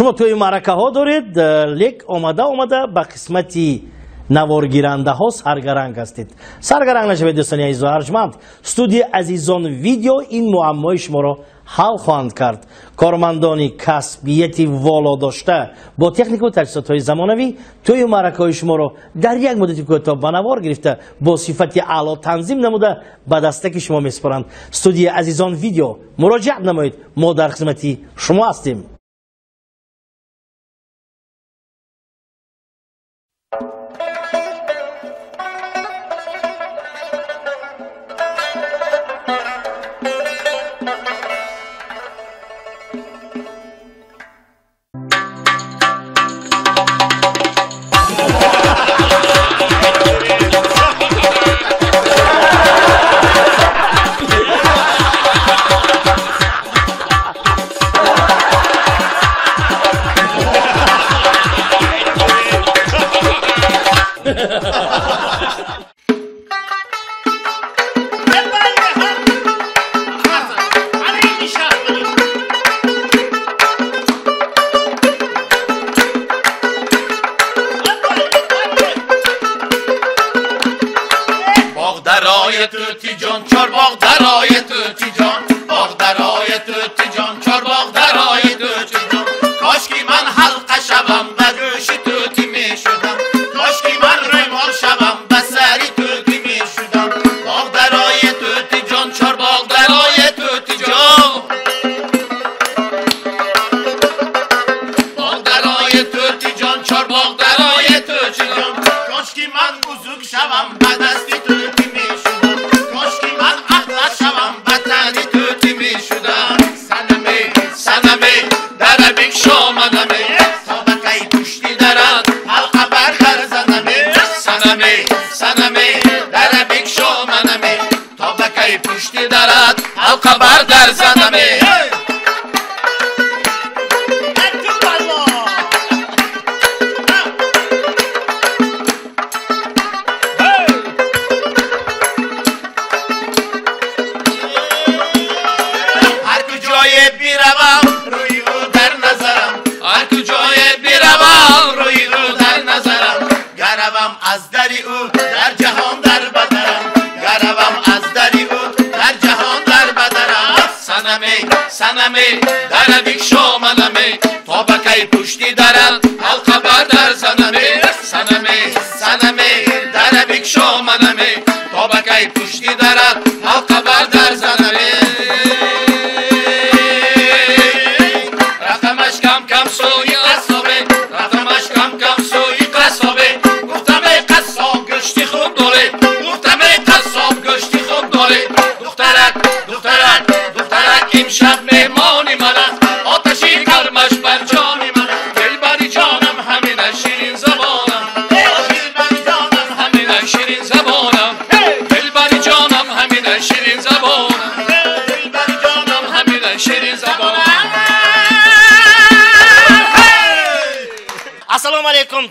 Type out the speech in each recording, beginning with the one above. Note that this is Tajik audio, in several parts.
Шумо тӯи маъракаҳо доред, лек омада омада ба қисмати наворгирандаҳо саргаранг ҳастед. Саргаранг нашавед, дӯстони азизу арҷманд. Студияи Азизон Видео ин муаммои шуморо ҳал хоҳанд кард. Кормандони касбияти воло дошта бо технику таҷҳизотҳои замонавӣ тӯю маъракаҳои шуморо дар як муддати кӯтоҳ ба навор гирифта бо сифати аъло танзим намуда ба дастаки шумо месупоранд. Студияи Азизон Видео муроҷиат намоед, мо дар хизмати шумо ҳастем.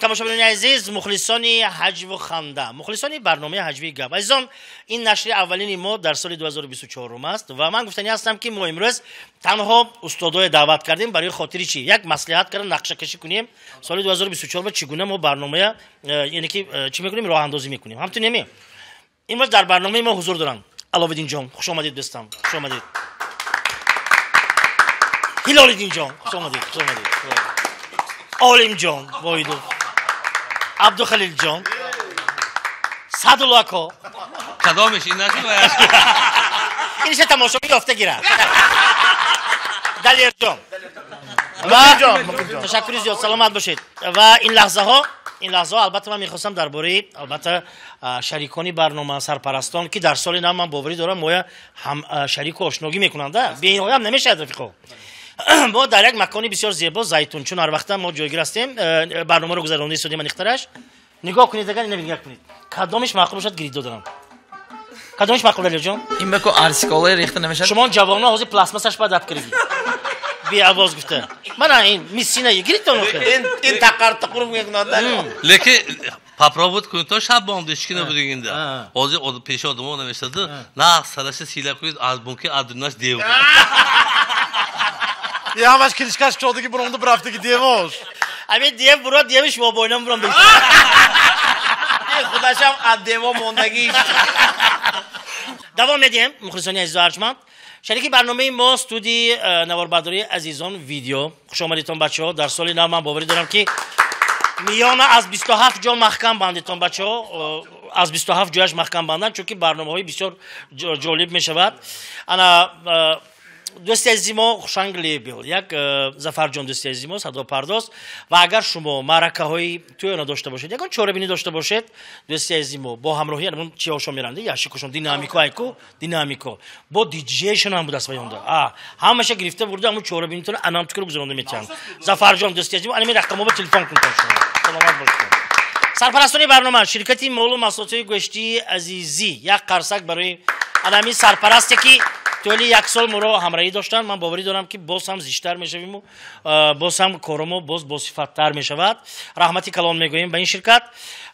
Тамошобинони азиз, мухлисони ҳаҷву ханда, мухлисони барномаи ҳаҷвии гап. Азизон, ин нашри аввалини мо дар соли 2024 аст ва ман гуфтанӣ ҳастам, ки мо имрӯз танҳо устодое даъват кардем барои хотири чӣ? Як маслиҳат кардан, нақшакашӣ кунем. Соли 2024 чӣ гуна мо барномая, яъне ки чӣ мекунем, роҳандозӣ мекунем. Ҳамту неме? Имрӯз дар барномаи мо ҳузур доранд Аловиддинҷон, хуш омадед дӯстам, хуш омадед. Ҳилолиддинҷон, хуш омадед, хуш омадед. Олимҷон Воҳидов, Абдухалилҷон, Садулло ако. Кадомиш ин нашуд? Инша тамошои ёфта гирад. Далерҷон. Ташаккури зиёд, саломат бошед. Ва ин лаҳзаҳо албатта ман мехостам дар бораи албатта шарикони барнома, сарпарастон, ки дар соли нав ман боварӣ дорам моя ҳам шарику ошногӣ мекунанд. Бениҳоям намешавад, рафиқо. Мо дар як макони бисёр зебо, Зайтун, чун ҳар вақта мо ҷойгир ҳастем, барномаро гузаронда истодем. Аниқтараш нигоҳ кунед, агар ина нигоҳ кунед, кадомиш маъқул бошад, гирид додарам. Кадомиш маъқул, Далерҷон? Ин баку арсиколаи рехта намешавад. Шумо ҷавонҳо ҳозир пластмассаш баъд ап кирдед. Беавоз гуфта. Мана ин миссина гирид то нохе. Ин тақар тақур мекунад. Лекин попробовать кунед то шаб бомд ҳеч ки набудигинда. Ҳозир пеши одамо намешаду нағз сараша сила кунед, аз мумкин аз дунаш дев. Ямаш кришкаш кушодаги буромда бирафтаги девош. Ҳамин дев бурод девиш мобойнам буром. Худашам аз дево мондагиш. Давом медиҳем, мухлисони азизу арҷманд. Шарики барномаи мо студияи наворбардории Азизон Видео. Хуш омадитон бачаҳо. Дар соли нав ман боварӣ дорам ки миёна аз 27 ҷо маҳкам бандитон бачаҳо, аз 27 ҷояш маҳкам банданд, чунки барномаҳои бисёр ҷолиб мешавад. Ана дӯсти азизи мо Хушанг Лебел, як Зафарҷон дӯсти азизи мо садопардоз. Ва агар шумо маъракаҳои тӯёна дошта бошед, ягон чорабинӣ дошта бошед, дӯсти азизи мо бо ҳамроҳӣ ҳамон чиҳошо меранда, яшикошон динамико, айку динамико бо диджейшон ҳам будааст ваёнда. Ҳамаша гирифта бурда ҳамон чорабинитонро анамтикро гузаронда метиҳанд. Зафарҷон дӯсти азизи мо, ана ин рақамҳо ба телефон кунед шумо. Саломат бошед. Сарпарастони барнома ширкати молу маҳсулотҳои гӯштии Азизӣ, як қарсак барои ана ҳамин сарпарасте ки тӯли як сол моро ҳамроҳӣ доштанд. Ман боварӣ дорам ки боз ҳам зиштар мешавиму боз ҳам коромо боз босифаттар мешавад. Раҳмати калон мегӯем ба ин ширкат.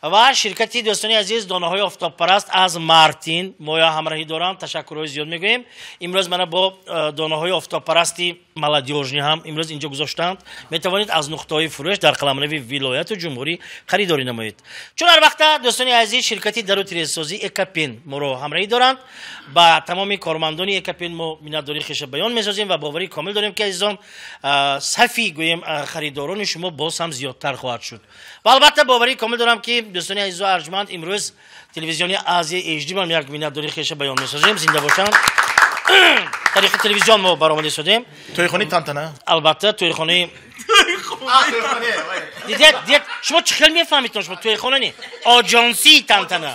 Ва ширкати дӯстони азиз донаҳои офтобпараст аз Мартин моя ҳамроҳӣ доранд. Ташаккурҳои зиёд мегӯем. Имрӯз мана бо донаҳои офтобпарасти молодёжни ҳам имрӯз инҷо гузоштанд. Метавонед аз нуқтаҳои фурӯш дар қаламрави вилояту ҷумҳурӣ харидорӣ намоед. Чун ҳар вақта дӯстони азиз ширкати дару тирезсозӣ Экапен моро ҳамроҳӣ доранд. Ба тамоми кормандони Экапен мо миннатдории хеша баён месозем ва боварии комил дорем ки азизон сафи гӯем харидорони шумо боз ҳам зиёдтар хоҳад шуд. Ва албатта боварии комил дорам ки дӯстони азизу арҷманд имрӯз телевизиони Азия HD ман як миннатдории хеша баён месозем. Зинда бошанд. Тариқи телевизион мо баромада истодем. Тӯйхонаи тантана. Албатта тӯйхонаи дидед, дидед шумо чӣ хел мефаҳмед шумо тӯйхона не, оҷонсии тантана.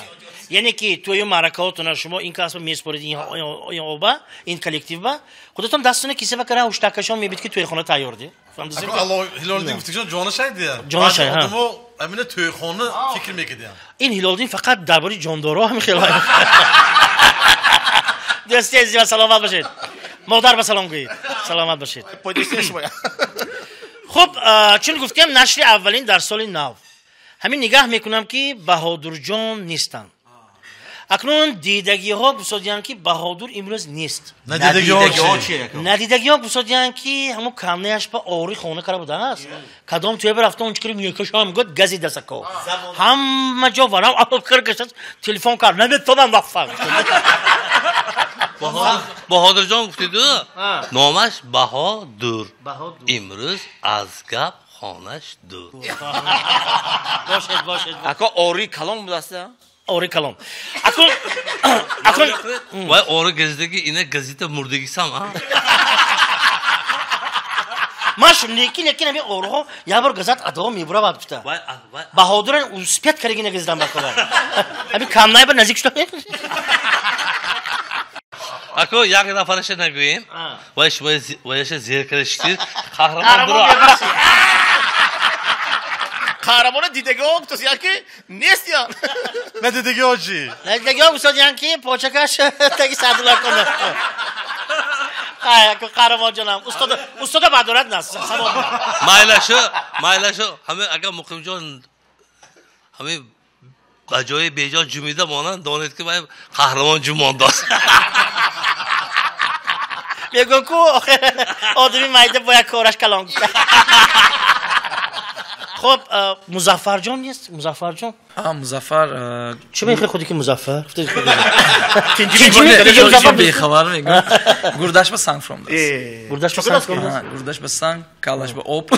Яъне ки тӯю маъракаҳотона шумо ин касба меспоред ин оба, ин коллективба, худатон дастона киса ва кара ҳуштакашон мебид ки тӯйхона тайёр ди. Ҳилолиддин гуфтагишон ҷонашай дия. Ҷонашай, ҳа. Одамо амина тӯйхона фикр мекардиям. Ин Ҳилолиддин фақат дар бораи ҷондорҳо ҳам хеле. Дӯсти азиз ва саломат бошед. Модар ба салом гӯед. Саломат бошед. Хуб, чун гуфтем нашри аввалин дар соли нав. Ҳамин нигаҳ мекунам ки Баҳодурҷон нестанд. Акнун дидагиҳо гусодиянд ки Баҳодур имрӯз нест. Надидагиҳо гусодиянд ки ҳамон камнаяш ба ори хона кара будааст. Кадом туя бирафта он чикри мекашам гуфт гази дасако. Ҳама ҷо варам алоп кар кашад телефон кард наметонам вақфа. Баҳодурҷон гуфтиду номаш Баҳодур. Имрӯз аз гап хонаш дур. Бошед, бошед. Ака ори калон будааст? Ори калон. Акун акун вай ори газидаги ина газита мурдагисам а? Ман шунидам лекин ҳамин ориҳо як бор газат адо мебуравад гуфта. Баҳодуран успет кардаги нагазидан бакова. Ҳамин камнай ба наздик шуда. Ако як нафараша нагӯем, вай шумо ваяша зер карда шитид, қаҳрамон буро. Қаҳрамона дидагиҳо гуфтасиянд ки нестиян. Надидагиҳо чӣ? Надидагиҳо гуфтасиянд ки почакаш таги садулар кунад. Хай, ако қаҳрамонҷонам, устода, устода бадорат наст. Майлашу, майлашу, ҳамин агар Муқимҷон ҳамин ба ҷои беҷо ҷумида монанд, донед ки вай қаҳрамон ҷумондааст. Мегӯям ку одами майда бояд кораш калон гуфта. Хуб, Музаффарҷон нест? Музаффарҷон? Музаффар. Чӣ мехоҳӣ худи ки Музаффар? Бехабар мегӯям. Гурдаш ба санг фуромдааст. Гурдаш ба санг фуромдааст? Гурдаш ба санг, каллаш ба об.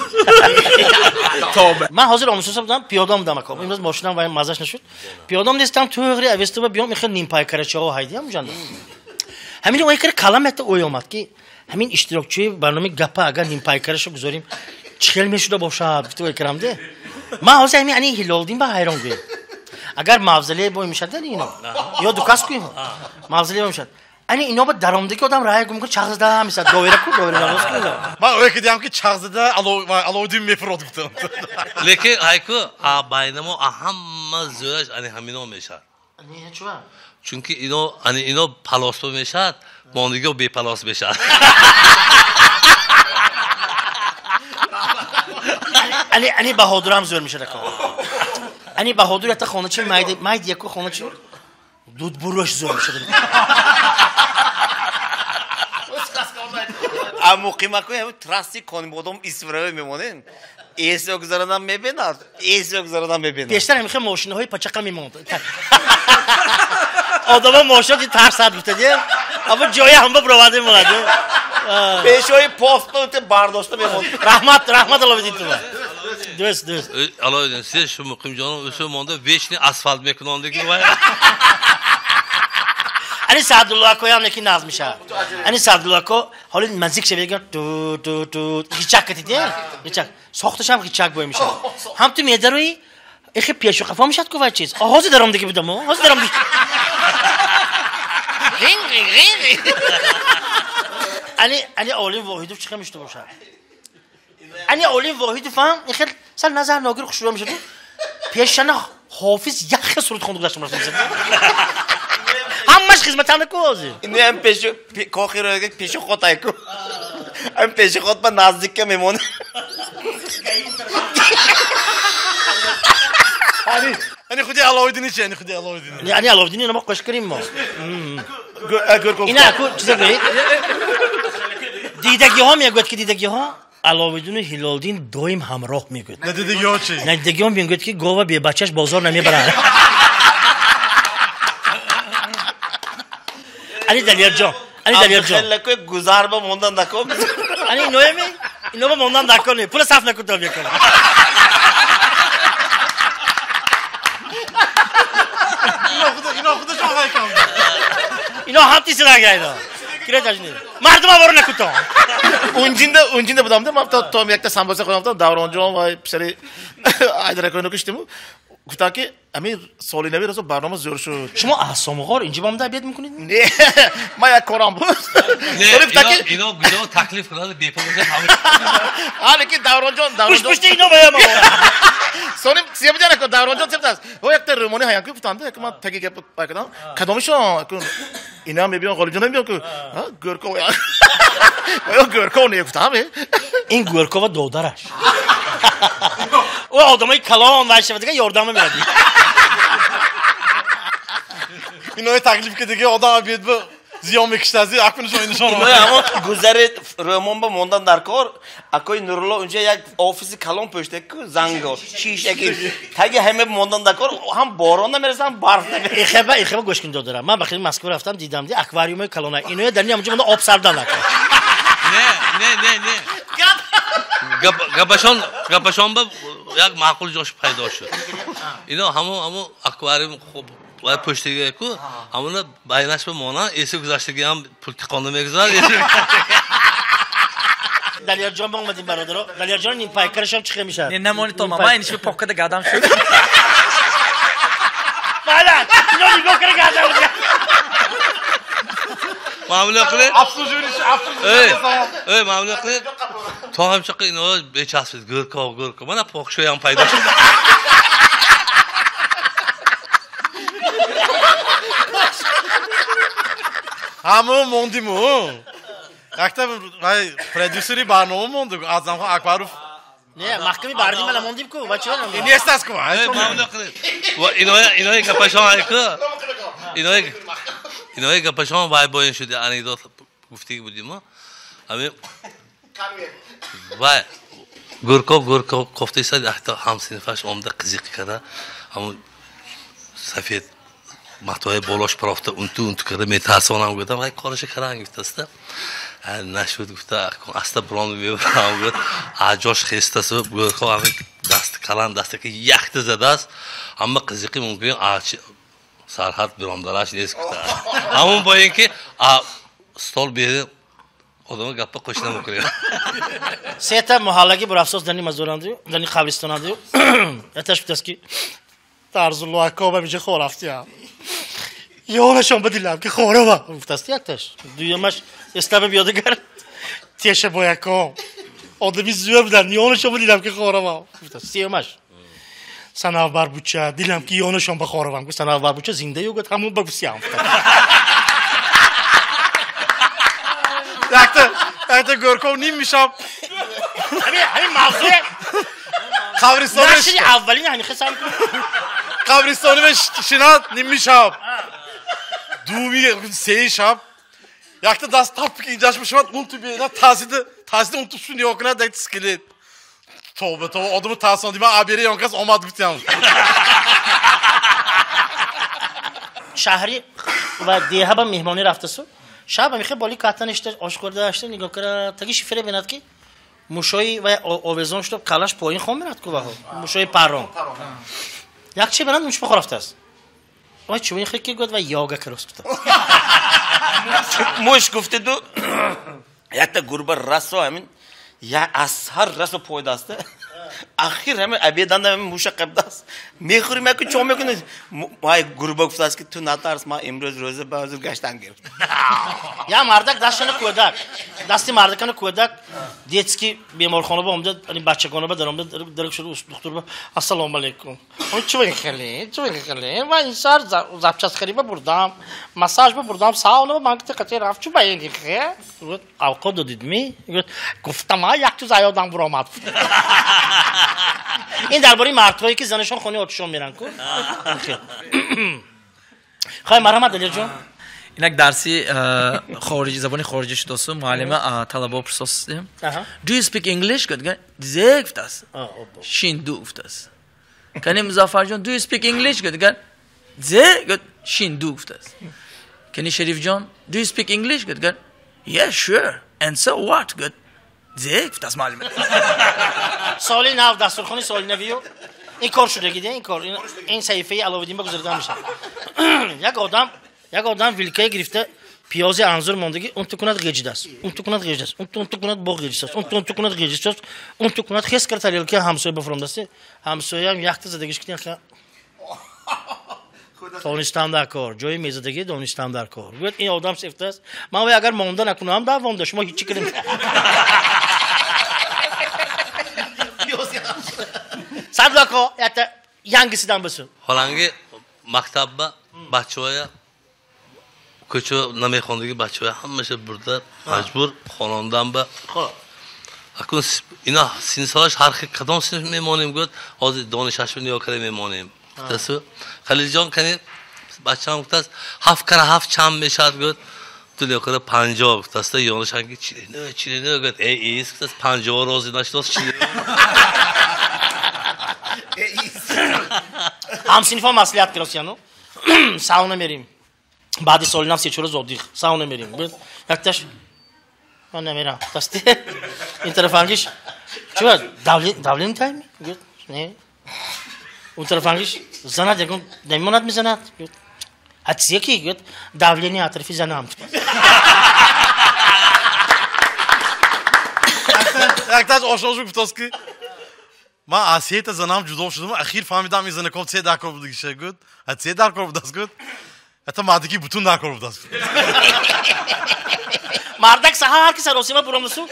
Тоба. Ман ҳозир омӯзоса будам, пиёда омадам ака. Имрӯз мошинам вай маззаш нашуд. Пиёда омадистам, тӯғри Авестова биём, мехоҳ нимпайкарачаҳо ҳайдиям ҷанда. Ҳамин ой кара калам ята ой омад ки ҳамин иштирокчии барномаи гапа агар нимпайкарашо гузорим чӣ хел мешуда бошад гуфта ой карам де. Ман ҳозир ҳамин ани Ҳилолиддин ба ҳайрон гӯям. Агар мавзеле бо мешад ино ё дукас кӯем мавзеле бо мешад. Ани ино ба даромадаги одам рая гум кун чағзда мисад доира ку доира намоз ку. Ман ой кардам ки чағзда Алоуддин мефурод гуфтам. Лекин айку а байнамо ҳама зӯраш ани ҳамино мешад. Не чува? Чунки ино ани ино палосбо мешад, мондиго бепалос мешад. Ани ани Баҳодурам зӯр мешад ака. Ани Баҳодур ята хоначи майди майди яку хоначи дудбурош зӯр мешад. Муқимакои ҳамин трасси Конибодом Исфараё мемонем. Эсиё гузаранам мебинад, эсиё гузаранам мебинад. Пештар ҳамин хел мошинаҳои пачақа мемонд. Одамо мошиноти тарсад гуфтади. Аммо ҷоя ҳама бироварда мемонад. Пешои постно бардошта мемонд. Раҳмат, раҳмат Аловиддин туба. Дӯст, дӯст. Аловиддин, сиз шу Муқимҷонов усу монда вечный асфалт мекунондаги вай. Ани Саъдулло акоям лекин нағз мешавад. Ани Саъдулло ако ҳоли мазик шавед гар ту ту ту ғичак катид, ғичак. Сохташам ғичак бой мешавад. Ҳам ту медарои эхе пешу қафо мешавад ку вай чиз. Ҳозир даромдаги будам, ҳозир даромдаги. Ғин ғин ғин. Ани ани Олим Воҳидов чӣ хел мешуда бошад? Ани Олим Воҳидов ҳам эхел сал назар ногир хушрӯ мешуд. Пешана Ҳофиз як хел суруд хонда гузашта бошад. Ҳамаш хизматанда ку ҳозир. Ин ҳам пешу кохи рӯяга пешоход айку. Ҳам пешоход ба наздикка мемонад. Ани худи Аловиддини чи? Ани худи Аловиддини. Ани Аловиддини мо қош кардем мо. Ина ку чиза гӯед? Дидагиҳо мегӯяд ки дидагиҳо Аловиддину Ҳилолдин доим ҳамроҳ мегӯяд. Надидагиҳо чи? Надидагиҳо мегӯяд ки гова бебачаш бозор намебарад. Ани Далерҷон, ани Далерҷон. Хеллакои гузар ба мондан дакон. Ани иноями? Ино ба мондан дакон. Пула саф накун то бекор. Ино худашон вайкам. Ино ҳам тисирага ино. Кираташ не. Мардума вору накун то. Унҷинда будам, ман то якта самбоса хӯрдам, Давронҷон ва писари Айдаракоино киштиму. Гуфтам ки ҳамин соли нави расо барнома зӯр шуд. Шумо аҳсомғор инҷа бомда обед мекунед? Не, ман як корам буд. Ино гуҷо таклиф кунад, бепул бошад ҳама. Ҳа, лекин Давронҷон, Давронҷон. Пушт пушти ино баям. Соним се буд яна Давронҷон се буд. О якта рӯмони ҳаян ку гуфтанд, як ман таги гап пайкардам. Кадомишон? Ина мебиён, Ғолибҷон мебиён ку. Ҳа, Гӯрков. Ё Гӯрков не гуфтам, э? Ин Гӯркова додараш. О одамои калон вай шава дига ёрдама медиҳад. Инои таклиф ки дига одам обед ба зиён мекишад, акунашон инашон. Инои ҳамон гузари рӯмон ба мондан дар кор, акои Нурулло унҷа як офиси калон пӯшта ку зангор, шишаки. Таги ҳама мондан дар кор, ҳам борон намерасад, ҳам барф намерасад. Ихеба, ихеба гӯш кун додарам. Ман ба хели Москва рафтам, дидам ди аквариумои калона. Иноя дар ин ҳамҷо монда об сардан ака. Не, не, не, не. Гапашон, гапашон ба як маъқул ҷош пайдо шуд. Ино ҳамон аквариум хуб вай пӯштига ку, ҳамона байнаш ба мона, эси гузаштаги ҳам пул тиқонда мегузарад. Далерҷон ба омадим бародаро. Далерҷон ин пайкарашам чӣ хел мешавад? Не, намони то ман иниш поккада гадам шуд. Бала, ино нигоҳ кара гадам. Маъмула қилib. Обслуживание, обслуживание. Ey, маъмула қилib. То ҳамчақа ино бечаспид, Гӯрков, Гӯрков. Мана покшоям пайдо шуд. Ҳамон мондиму. Якта вай продюсери барнома монду, Азамхон Акбаров. Не, маҳками бардим мана мондим ку, ва чӣ? Нестас ку. Ey, маъмула қилib. Ва иноя, иноя гапашон айку. Иноя, иноя гапашон вай боин шуд, анекдот гуфтиги будиму. Ҳамин вай Гӯрков, Гӯрков кофтаиса якта ҳамсинфаш омда қизиқ карда, ҳамон сафед матои болош парофта унту унту карда метарсонам гуфтам, вай кораша каран гуфтаста. Нашуд гуфта, аста брон мебарам гуфт, аҷош хестасу Гӯрков ҳамин даст калан дастаки якта задааст, ҳама қизиқи мумкин сарҳад биромдараш нест гуфта. Ҳамон бо ин ки стол бери одама гапа қӯшина мекунем. Сета муҳаллаги бурафсос дани мазоранду, дани қабристонанду. Яташ гуфтааст ки Тарзулло ако ба миҷа хорафтиям. Ёнашон ба дилам ки хорава. Гуфтааст якташ. Дуюмаш эстаба биёдагар теша бояко. Одами зӯр будан, ёнашон ба дилам ки хорава. Гуфтааст сеюмаш. Санавбар буча, дилам ки ёнашон ба хоравам. Гуфт Санавбар буча зинда ё гуфт ҳамон ба гусиям. Якта, якта Гӯрков ним мешаб. Ҳамин мавзӯе. Қабристони нашри аввалин ҳамин хисам кун. Қабристони шинат ним мешаб. Думи сеи шаб Якта даст тап ки инҷаш мешавад, он ту бина тазида, тазида он ту шу нигоҳ кунад, як скелет. Тавба, тавба, одамро тарсондӣ, ман абери он кас омад гуфтам. Шаҳри ва деҳа ба меҳмонӣ рафтасу. Шаб мехе боли ката ништа, ош хӯрда ашта нигоҳ кара, таги шифре бинад ки мушои ва овезон шуд, калаш поин хом мерад ку ваҳо. Мушои паррон. Як чи бинад муш бихор рафтааст. Ой, чун хе ки гуфт ва йога крос кута. Муш гуфте ду якта гурба расо ҳамин я аз ҳар расо пойдаст. Ахир ҳамин обеданда ҳамин муша қабдаст. Мехӯрим яку чо мекунӣ? Вай гурба гуфтааст ки ту натарс, ман имрӯз рӯза ба ҳузур гаштан гирифт. Я мардак дастшана кӯдак. Дасти мардакана кӯдак детский беморхона ба омда, бачагона ба даромда дарк шуд духтур ба ассалому алайкум. Ой чӣ хеле, чӣ хеле. Ман ин сар запчас хариба бурдам, массаж ба бурдам, сауна ба ман ки қати рафт чӣ ба ин хе? Гуфт авқот додид ми? Гуфт гуфтам а як чиз аёдам буромад. Ин дар бораи мардҳое ки занашон хонаи оташон меранд ку. Хай марҳамат Далерҷон. Инак дарси хориҷи забони хориҷӣ шудосу муаллима талабо пурсосидем. Do you speak English? Гуфт зе гуфтааст. Шин ду гуфтааст. Кани Музаффарҷон do you speak English? Гуфт зе гуфт шин ду гуфтааст. Кани Шарифҷон do you speak English? Гуфт yeah sure and so what? Гуфт зе гуфтааст муаллима. Соли нав дастурхони соли навию ин кор шудагиде ин кор ин саҳифаи Аловиддин ба гузарида мешавад. Як одам вилкае гирифта пиёзи анзур мондагӣ он ту кунад ғеҷидааст, он ту кунад ғеҷидааст, он ту кунад боғ ғеҷидааст, он ту кунад ғеҷидааст, он ту кунад хес кард тарелка ҳамсоя бафромдааст. Ҳамсояам якта задагиш китен ха донистам дар кор, ҷои мезадагӣ донистам дар кор. Гӯяд ин одам сефтааст. Ман вай агар монда накунам давомда шумо ҳеҷ чӣ кунем. Садлако якта янгисидан бисун. Холанги мактабба бачаҳоя кӯча намехондагӣ бачаҳоя ҳамаша бурда маҷбур хонондан ба акун ина синсолаш ҳар хел кадом синф мемонем гӯяд ҳозир донишашро нигоҳ карда мемонем. Гуфтасу Халилҷон кани бачаам гуфтааст 7 кара 7 чанд мешавад гӯяд ту нигоҳ карда 50 гуфтааст ёнашан ки 49 49 гӯяд э ис гуфтааст 50 рози нашудааст 49. Ҳамсинфо маслиҳат киросияну сауна мерим. Баъди соли нав се-чор рӯз отдых сауна мерим. Якташ ман намерам. Дасти ин тарафангиш чӣ давление тайми? Гӯяд не. Он тарафангиш занад ягон намемонад мезанад. Гӯяд а чизе ки? Гӯяд давление атрофи занам. Якташ ошношу гуфтааст ки ман аз сета занам ҷудо шудам, ахир фаҳмидам ин занаком се дар кор будагиша. Гӯяд а се дар кор будааст? Гӯяд это мардики бутун дар кор будааст. Мардак саҳар ки саросима буромдасу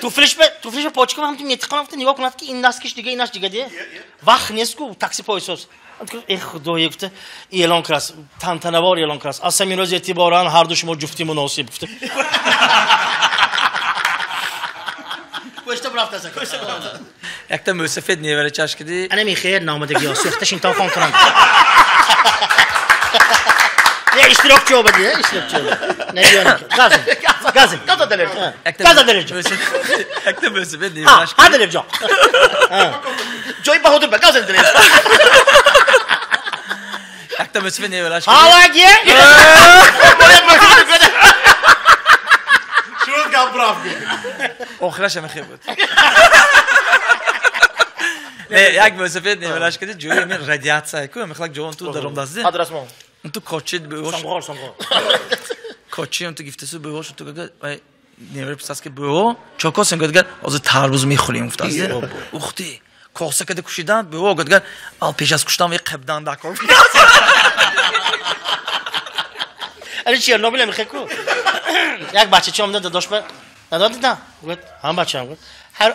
туфлишба почкам ҳамту метиқам ҳамту нигоҳ кунад ки ин даст киш дига инаш дига де вақт нест ку такси пойсоз. Э худоё гуфта эълон кард, тантанавор эълон кард. Аз ҳамин рӯз эътиборан ҳарду шумо ҷуфти муносиб гуфта. Якта мӯсафед неварачаш киди. Ана мехер номадагиё сӯхта шинтон хон кунанд. Не, иштирокчи обади, иштирокчи обади. Не биён. Газим. Газим. Газа Далерҷон. Газа Далерҷон. Якта мӯсафед невараш. Ҳа, Далерҷон. Ҷои баҳодур ба газим Далерҷон. Якта мӯсафед невараш. Ҳалаги? Шуд гап рафт. Охираш ҳам хел буд. Не, як мӯсафед невараш киди ҷои ҳамин радиатсия ку, мехлак ҷоон ту даромдазди. Адрасмон. Ту кочи бӯҳош. Самғор, самғор. Кочи ту гифтасу бӯҳош ту гага вай невара писас ки бӯҳо чокосен гӯяд ҳозир тарбуз мехӯрем гуфтааст. Ухти коса када кушидан бӯҳо гӯяд ал пеш аз куштан вай қабдан дакор. Али Чернобил мехе ку. Як бачача омда дадош ба дадо дидам. Гӯяд ҳам бачаам гӯяд ҳар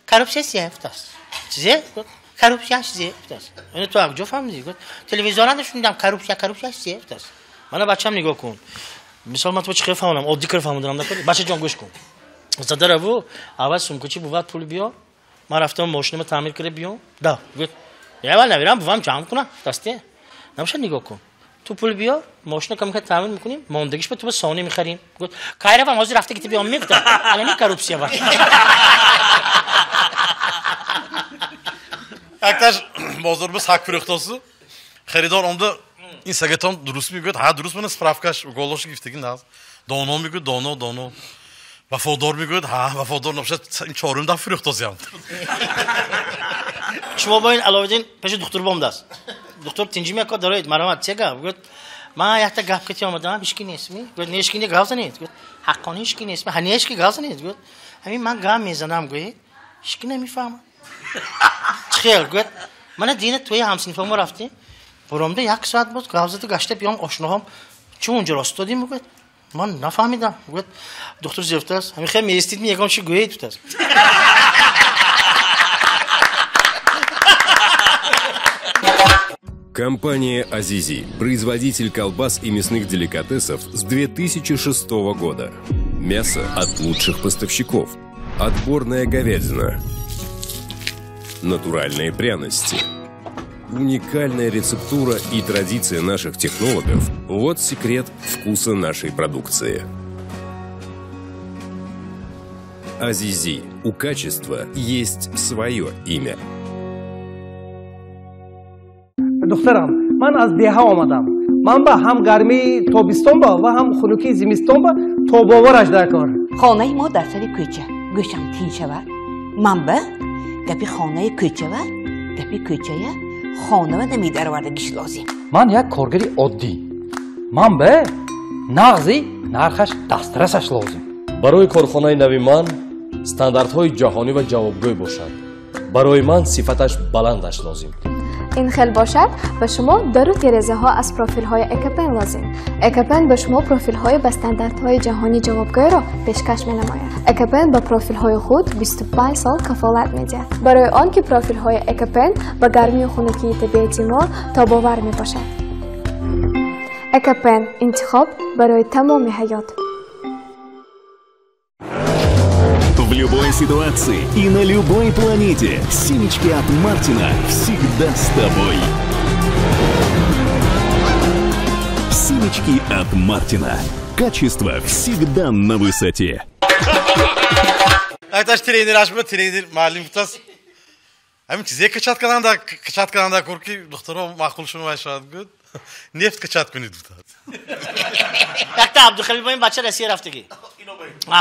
коррупсия чизе гуфтааст. Чизе? Гӯяд коррупсия чизе гуфтааст. Ин ту як ҷо фаҳмидӣ? Гӯяд телевизоранда шунидам коррупсия коррупсия чизе гуфтааст. Мана бачам нигоҳ кун. Мисол ман ту чӣ хел фаҳмонам? Оддӣ кар фаҳмонам накун. Бачаҷон гӯш кун. Задараву аввал сумкачи бувад пул биё. Ман рафтам мошинама таъмир карда биём. Да. Гӯяд я вал навирам бувам ҷамъ кунам. Дасте. Набошад нигоҳ кун. Ту пул биёр, мошина кам кам таъмин мекунем, мондагиш ба ту ба сони мехарим. Гуфт кайравам ҳозир рафта ки биём мегуфтам. Алани коррупсия ва. Якташ бозор ба сак фурӯхтосу. Харидор омда ин сагатон дуруст мегӯяд, ҳа дуруст мана справкаш голош гирифтагӣ наз. Доно мегӯяд, доно, доно. Вафодор мегӯяд, ҳа вафодор набошад, ин чорум дафъа фурӯхтосиям. Шумо бо ин Аловиддин пеши духтур бомдааст. Духтур тинҷи мекард, дароед, марҳамат, че гап? Гуфт, ман якта гап кати омадам, ҳеҷ ки нест ми? Гуфт, не, ҳеҷ ки не, гап занед. Гуфт, ҳаққони ҳеҷ ки нест ми? Ҳа, не, ҳеҷ ки гап занед. Гуфт, ҳамин ман гап мезанам, гӯед, ҳеҷ ки намефаҳмад. Чӣ хел? Гуфт, мана дина туи ҳамсинфомо рафтем, буромда як соат боз гап зада гашта биём ошноҳом, чӣ унҷо рост додем? Гуфт, ман нафаҳмидам. Гуфт, духтур зефтааст, ҳамин хел меистид ми, ягон чӣ гӯед, гуфтааст. Компания «Азизи» – производитель колбас и мясных деликатесов с 2006 года. Мясо от лучших поставщиков. Отборная говядина. Натуральные пряности. Уникальная рецептура и традиция наших технологов – вот секрет вкуса нашей продукции. «Азизи» – у качества есть свое имя. Духтарам, ман аз деҳа омадам. Ман ба ҳам гармии тобистон ба ва ҳам хунукии зимистон ба тобовараш дар кор. Хонаи мо дар сари кӯча. Гӯшам тинч шавад. Ман ба гапи хонаи кӯчава, гапи кӯчая хонава намедаровардагиш лозим. Ман як коргари оддӣ. Ман ба нағзи нархаш дастрасаш лозим. Барои корхонаи нави ман стандартҳои ҷаҳонӣ ва ҷавобгӯй бошад. Барои ман сифаташ баландаш лозим. Ин хел бошад, ба шумо дару терезаҳо аз профилҳои Экопен лозим. Экопен ба шумо профилҳои ба стандартҳои ҷаҳонӣ ҷавобгӯйро пешкаш менамояд. Экопен ба профилҳои худ 25 сол кафолат медиҳад. Барои он ки профилҳои Экопен ба гармию хунукии табиати мо тобовар мебошад. Экопен – интихоб барои тамоми ҳаёт. В любой ситуации и на любой планете семечки от Мартина всегда с тобой. Семечки от Мартина. Качество всегда на высоте. Айташ тренер ашба, тренер муаллим гуфтааст. Ҳамин чизе качат карданда кор ки духтаро маъқул шумо шавад гуфт. Нефт качат кунед гуфтааст. Якта Абдухалил бо ин бача Россия рафтагӣ.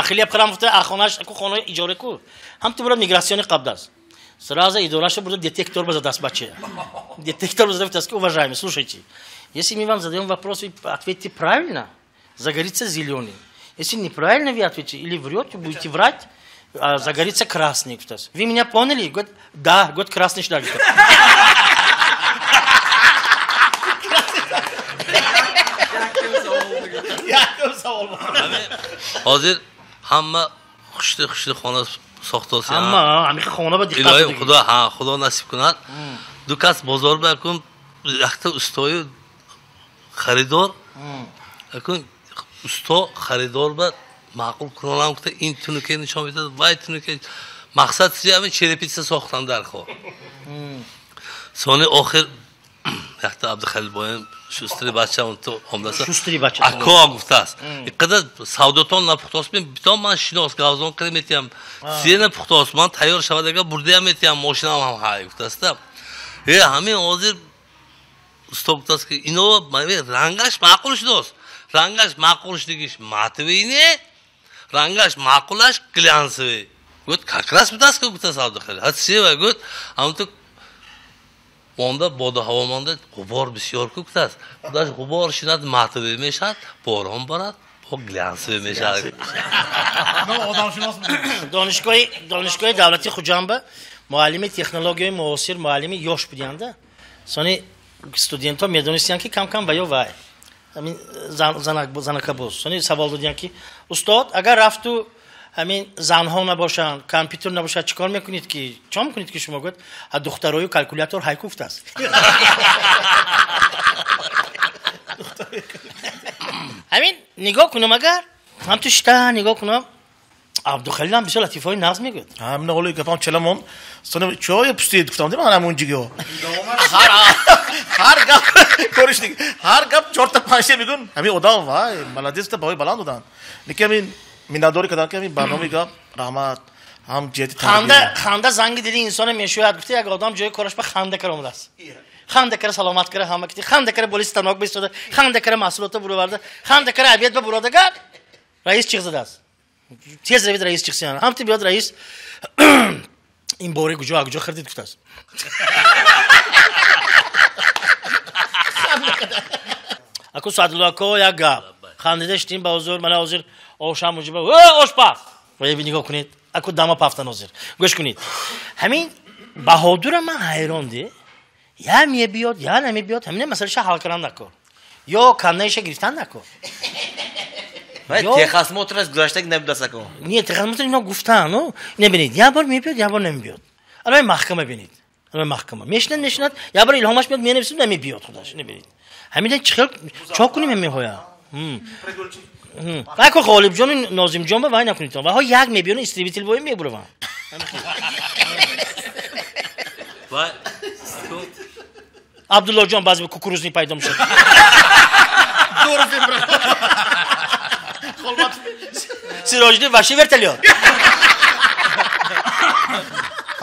Хлеб хӯрам гуфта, хонаш ку хонаи иҷора ку. Ҳам ту бура миграциони қабдааст. Сразу идораша бурда детектор базадааст бача. Детектор базада гуфтааст ки уважаемый, слушайте, если мы вам задаем вопрос, вы ответите правильно, загорится зеленый. Если неправильно вы ответите или врете, будете врать, загорится красный. Вы меня поняли? Говорит, да, говорит, красный шлаг. Ҳозир ҳама хушли хушли хона сохтоси. Ҳама, ҳамин хона ба диққат. Илоҳим Худо, ҳа, Худо насиб кунад. Ду кас бозор ба якун якта устои харидор, якун усто харидор ба маъқул кунонам гуфта ин тунуке нишон медиҳад, вай тунуке. Мақсад чи ҳамин черепица сохтан дар хор. Сони охир якта Абдухалил боем шустри бача он ту омдаса. Шустри бача. Ако гуфтааст. Иқадар савдотон напухтост, битон ман шинос гавзон кира метиям. Сие напухтост, ман тайёр шавад агар бурдаям метиям, мошинам ҳам ҳай гуфтааст. Э ҳамин ҳозир усто гуфтааст ки ино рангаш маъқул шудост. Рангаш маъқул шудигиш матовый не, рангаш маъқулаш глянцевый. Гуфт как раз будааст ки гуфтааст Абдухалил. Ҳа сева гуфт, ҳамон ту монда боду ҳаво монда ғубор бисёр ку гуфтааст. Худаш ғубор шинад матовый мешавад, борон борад бо глянцевый мешавад. Донишгоҳи давлати Хуҷанба муаллими технологияи муосир, муаллими ёш будианда. Сони студентҳо медонистанд ки кам-кам ва ё вай. Ҳамин занакабоз. Сони савол додианд ки устод, агар рафту ҳамин занҳо набошанд, компютер набошад, чӣ кор мекунед ки? Чӣ мекунед ки шумо? Гуфт, а духтарою калькулятор ҳай гуфтааст. Ҳамин нигоҳ кунам агар, ҳам ту шита нигоҳ кунам, Абдухалил ҳам бисёр латифаҳои нағз мегӯяд. Ҳамин оли гапам челамон. Сони чой пустид гуфтам, дим ҳамон ҷигиё. Ҳар гап кориш диг. Ҳар гап чорта панҷта мегӯн. Ҳамин одам вай, молодец та баҳои баланд доданд. Лекин ҳамин миннатдорӣ кардам ки ҳамин барномаи гап раҳмат ҳам ҷиҳати ханда ханда занги дили инсона мешӯяд. Гуфта як одам ҷои кораш ба ханда кара омадааст. Ханда кара саломат кара ҳама кити, ханда кара боли станок бистода, ханда кара маҳсулота буроварда, ханда кара обед ба буродагар. Раис чиқ задааст. Тез равид раис чиқсиян. Ҳам ти биёд раис ин бори куҷо куҷо хирдид гуфтааст. Аку Саъдулло ако як гап. Хандида шитим ба ҳузур, мана ҳозир ошам муҷиба. Э, ошпаз! Ва нигоҳ кунед. Аку дама пафтан ҳозир. Гӯш кунед. Ҳамин Баҳодура ман ҳайрон де. Я мебиёд, я намебиёд. Ҳамина масъалаша ҳал кардан накор. Ё каннаиша гирифтан накор. Техосмотраш гузаштаг набудааст ако. Не, техосмотр ино гуфтан, ну, небинед. Я бор мебиёд, я бор намебиёд. Албай маҳкама бинед. Албай маҳкама. Мешинад, мешинад, я бор илҳомаш меёд, менависад, намебиёд худаш, небинед. Ҳамина чӣ хел чо кунем ҳамиҳоя? Ако Ғолибҷону Нозимҷон ба вай накунед. Ваҳо як мебиёну истребитель бои мебураванд. Абдуллоҷон баъзе кукурузни пайдо мешавад. Сироҷиддин ваши вертолёт.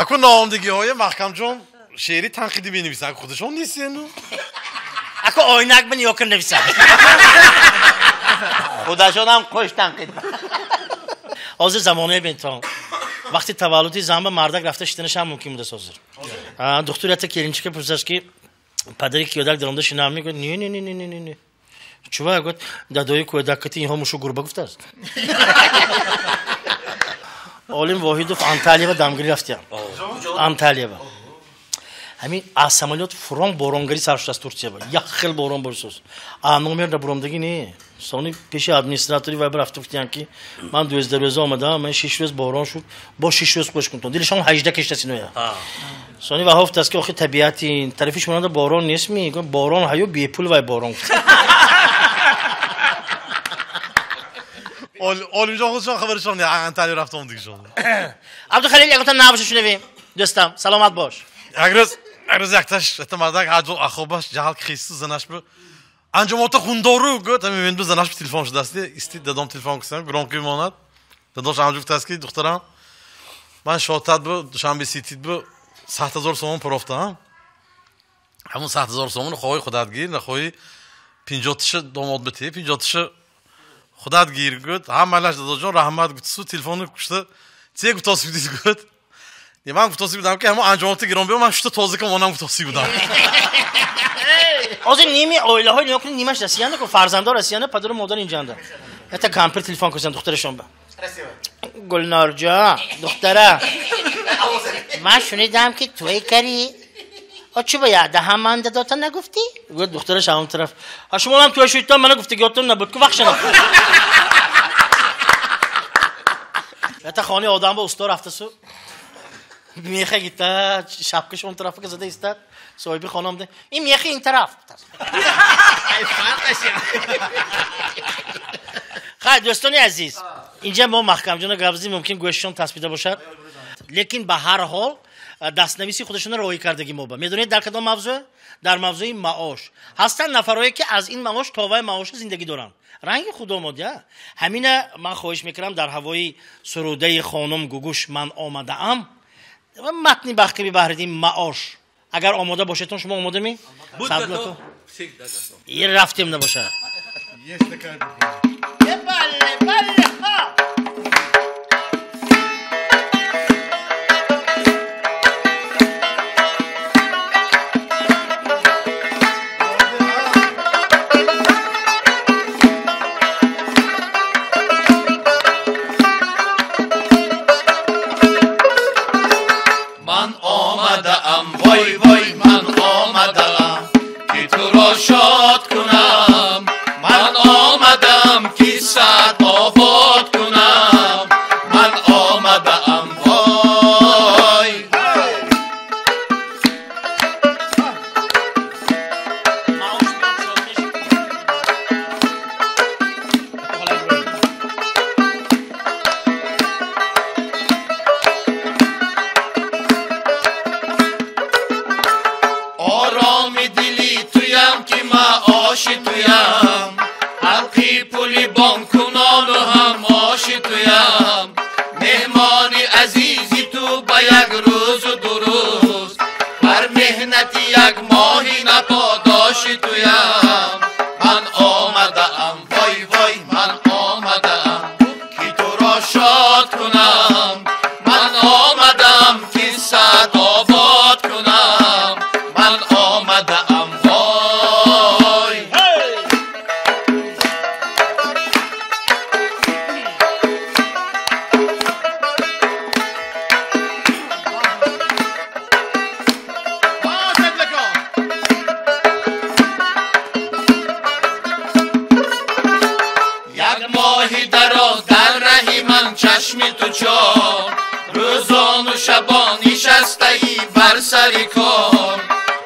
Ако ноомдигиҳоя Маҳкамҷон шеъри танқидӣ менависанд, худашон нестену. Ако ойнак бин ёкир нависад. Худашонам қӯш танқид. Ҳозир замонаи бентон. Вақти таваллуди зан ба мардак рафта шитанашам мумкин будааст ҳозир. Духтур ята келинчика пурсад ки падари кӯдак даромада шинам мегӯяд не не не не не не. Чува гӯяд дадои кӯдакати инҳо мушу гурба гуфтааст. Олим Воҳидов Анталиява дамгирӣ рафтиям. Анталиява. Ҳамин аз самолёт фурон боронгарӣ сар шудааст Турсиява. Як хел борон борисоз. А номер да буромдагӣ не. Сони пеши администратори вай рафта гуфтиям ки ман 12 рӯза омадам, ман 6 рӯз борон шуд, бо 6 рӯз қӯш кунтон. Дилашон 18 кешта синоя. Сони ваҳо гуфтааст ки охи табиати тарафи шумонда борон нест ми? Борон ҳаю бепул вай борон гуфт. Олимҷон худшон хабаршон не, Анталия рафта омдигишон. Абдухалил ягонта навша шунавем. Дӯстам, саломат бош. Як рӯз якташ это мардак аҷол ахобаш ҷаҳал хису занаш бу анҷомота хундору гӯяд ҳамин мен бу занаш бу телефон шудааст исти дадом телефон кунам громкий монад. Дадош анҷо гуфтааст ки духтарам ман шотат бу Душанбе ситид бу 100 000 сомон пурофтаам. Ҳамун 100 000 сомонро хоҳӣ худат гир, нахоҳӣ 50 тиша домод битӣ, 50 тиша худат гир гӯяд. Ҳамалаш дадоҷон раҳмат гуфтсу телефонро кушта те гуфтоси будид гӯяд. Ман гуфтоси будам ки ҳамон анҷомота гирон биё, ман шута тоза кам онам гуфтоси будам. Ҳозир ними оилаҳои нигоҳ кунед, нимаш Россияна ку фарзандо Россияна, падару модар инҷанда. Ята кампир телефон кунанд духтарашон ба. Гулнорҷон, духтара. Ман шунидам ки туй карӣ. А чӣ бояд даҳам ман дадота нагуфтӣ? Гуфт духтараш ҳамон тараф. А шумо ҳам туй шудтон мана гуфтагиётон набуд ку вақшана. Ята хонаи одам ба усто рафтасу. Меха гита шапкаш он тарафа зада истад. Соҳиби хона омада. Ин мехи ин тараф. Хай дӯстони азиз, инҷа мо Маҳкамҷона гап задем, мумкин гӯшашон таспида бошад. Лекин ба ҳар ҳол дастнависи худашонро роҳӣ кардагӣ мо ба. Медонед дар кадом мавзӯъ? Дар мавзӯи маош. Ҳастанд нафарое ки аз ин маош то вай маоша зиндагӣ доранд. Ранги худо мод, я. Ҳамина ман хоҳиш мекунам дар ҳавои сурудаи хонум Гугуш ман омадаам. Матни бахкаби Баҳриддин маош. Агар омода бошедтон, шумо омода ми? Рафтем набошад. Есть такая буква. Бале, бале, ха! Ман омадаам, вой вой, ман омадаам, ки туро шод кунам. Ман омадаам. чашми ту чор рӯзону шабон нишастаи бар сари кор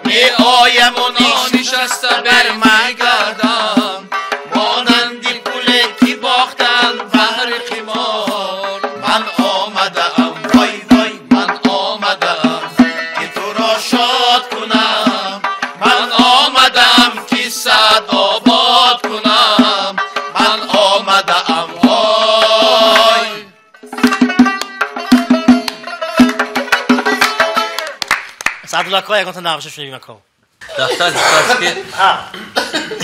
меояму нонишаста бар мегардам монанди пуле ки бохтанд баҳри қимор ман омадаам вой вой ман омадаам ки туро шод кунам ман омадаам ки сад обод кунам ман омадаам вой. Саъдулло ягонта нағмаша шунавем ако. Дафтар гуфтааст ки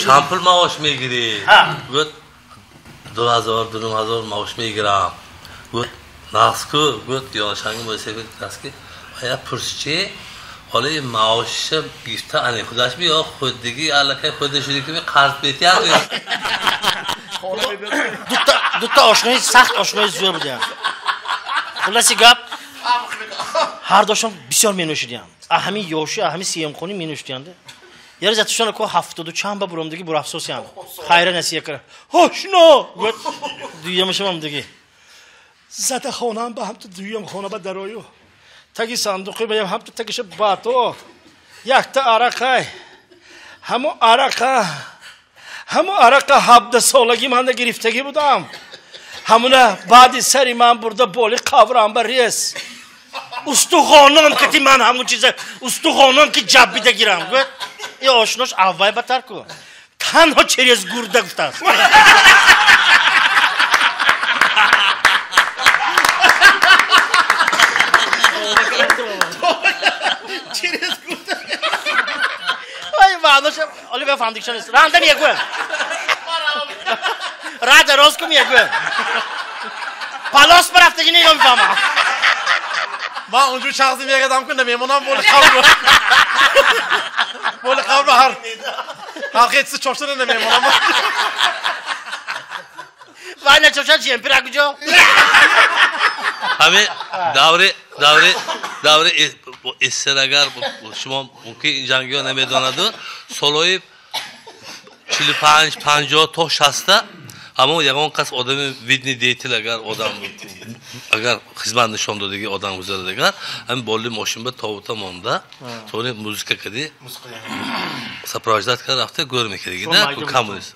чанд пул маош мегирӣ? Гуфт 2000 2500 маош мегирам. Гуфт нағз ку? Гуфт ёнашанги мӯйсафед гуфтааст ки ая пурсчи ҳола ин маошша гирифта ане худаш би ё худдиги аллакай худа шуди ки қарз бетиям. Дута ошнои сахт ошнои зӯр будиям. Хулоси гап ҳар дошон бисёр менӯшидиям. Ҳамин ёши ҳамин сеюмхонӣ менӯшидиям. Яр затушон ко 70 чанд ба буромдиги бурафсосиям. Хайра насия кара. Ошно! Гуфт дуюмашам диги. Зада хонаам ба ҳамту дуюм хона ба дарою. Таги сандуқи ба ҳамту тагиша бато. Якта арақай. Ҳамо арақа. Ҳамо арақа 17 солаги манда гирифтагӣ будам. Ҳамуна баъди сари ман бурда боли қабрам ба рес. Устухонам ки ти ман ҳамун чиза устухонам ки ҷаббида гирам. Гуфт и ошнош аввай батар ку. Танҳо через гурда гуфтааст. Через гурда. Ай маъноша оли ба фаҳмдикшон нест. Ранда мегӯям. Рада рост ку мегӯям. Палос барафтагӣ не мефаҳмам. Ман унҷо шахси мегардам ку намемонам боли қабр. Боли қабр ҳар хетси чошта намемонам. Вай начошад ҷемпира куҷо? Ҳамин даври СССР агар шумо мумкин ин ҷангиҳо намедонаду солҳои 45, 50 то 60 ҳамон ягон кас одами видный деятель агар одам агар хизмат нишон додагӣ одам гузарадагар ҳамин болли мошин ба тобута монда сони музыка кади сопровождать кард рафта гӯр мекардагида коммунист.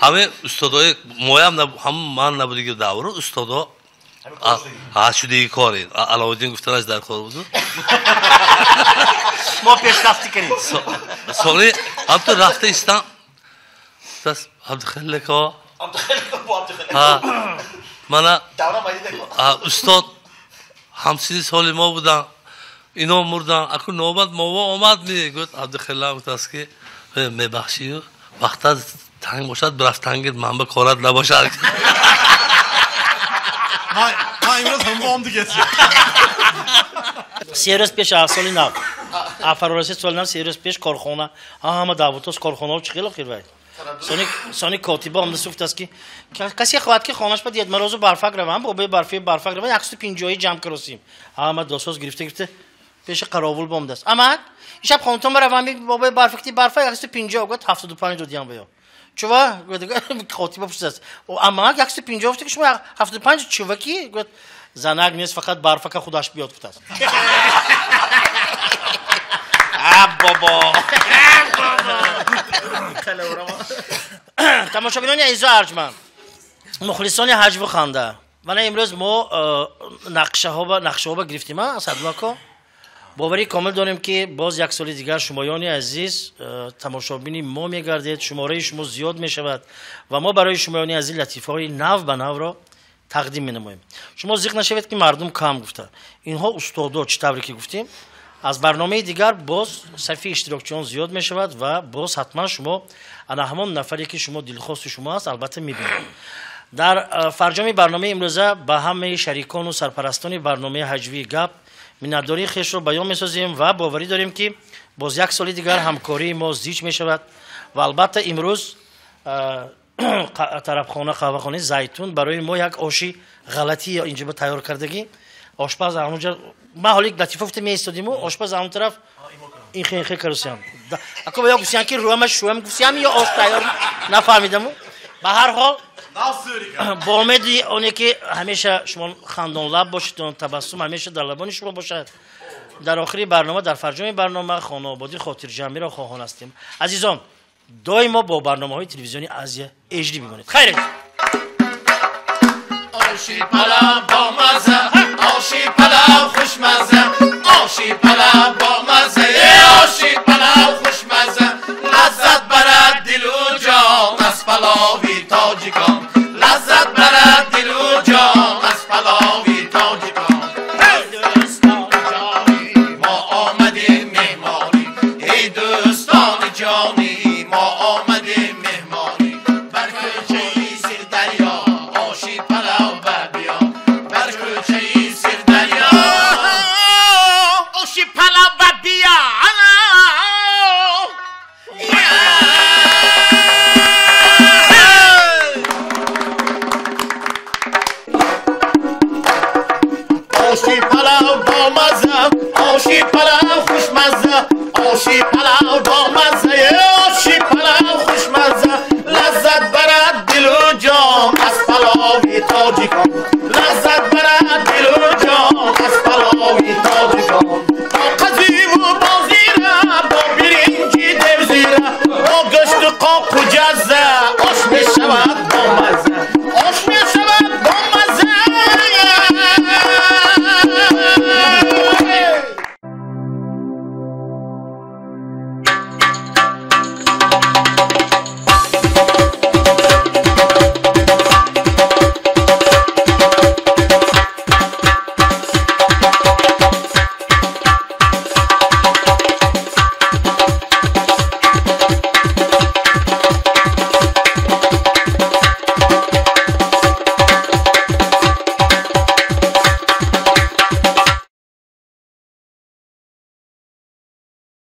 Ҳамин устодои моям ҳам ман набудиги давру устодо шудиги кори Аловуддин гуфтанаш дар кор буду. Мо пешрафтӣ кардем. Сони ҳамту рафта истам Абдухалико. Мана устод ҳамсини соли мо буданд, ино мурданд, аку навбат мова омад ми. Гуфт Абдухалила гуфтааст ки мебахшию вақта танг бошад бирафтангир ман ба корат набошад. Ман имрӯз ҳама омди гетсем. 3 рӯз пеш аз соли нав, фарорасид соли нав 3 рӯз пеш корхона ҳама даъватоз корхонаҳо чӣ хело хирвай. Сони котиба омда гуфтааст ки касе хоҳад ки хонаш ба Дед Морозу барфак равам, бобои барфи барфак равам, 150 ҷамъ каросим. Ҳама досоз гирифта гирифта пеши қаровул бомдааст. Амак, ишаб хонатон баравам, бобои барфакти барфак 150 гуфт 75 додиям ба ё. Чува? Котиба пурсидааст. Амак 150 гуфт ки шумо 75 чува ки? Гуфт занак нест, фақат барфака худаш биёд гуфтааст. А бобо. Тамошобинони азизу арҷманд, мухлисони ҳаҷву ханда, мана имрӯз мо нақшаҳоба гирифтем, Саъдулло. Боварӣ комил дорем ки боз як соли дигар шумоёни азиз тамошобини мо мегардед, шумораи шумо зиёд мешавад ва мо барои шумоёни азиз латифаҳои нав ба навро тақдим менамоем. Шумо зиқ нашавед ки мардум кам гуфта. Инҳо устодо чӣ тавре ки гуфтем, аз барномаи дигар боз сафи иштирокчиён зиёд мешавад ва боз ҳатман шумо ана ҳамон нафаре ки шумо дилхости шумо аст албатта мебинед. Дар фарҷоми барномаи имрӯза ба ҳамаи шарикону сарпарастони барномаи ҳаҷвии гап миннатдории хешро баён месозем ва боварӣ дорем ки боз як соли дигар ҳамкории мо зич мешавад ва албатта имрӯз тарабхона қаҳвахонаи Зайтун барои мо як оши ғалатӣ инҷо ба тайёр кардагӣ. Ошпаз ҳамонҷа ман ҳоли латифа гуфта меистодиму ошпаз ҳамон тараф инхе карусиям. Ако ё гуфтиям ки рӯама шӯам гуфтиям ё ош тайёр нафаҳмидаму. Ба ҳар ҳол Бо умеди оне ки ҳамеша шумо хандонлаб бошед, табассум ҳамеша дар лабони шумо бошад. Дар охири барнома, дар фарҷоми барнома хонаободӣ хотирҷамъиро хоҳон ҳастем. Азизон, доимо бо барномаҳои телевизиони Азия HD бимонед. Хайр. Оши палав бо маза, оши палав хушмаза, оши палав бо маза, оши палав хушмаза, лаззат барад дилу ҷон аз палови тоҷикон, лаззат барад дилу ҷон аз палови тоҷикон. Эй дӯстони ҷонӣ, мо омадем меҳмонӣ, эй дӯстони ҷонӣ, мо омадем меҳмонӣ, бар кӯчаи Сирдарё оши палав ба биё, бар кӯчаи Сирдарё оши палав ба биё. Оши палав бо маза, оши палав хушмаза, оши палав бо маза, оши палав.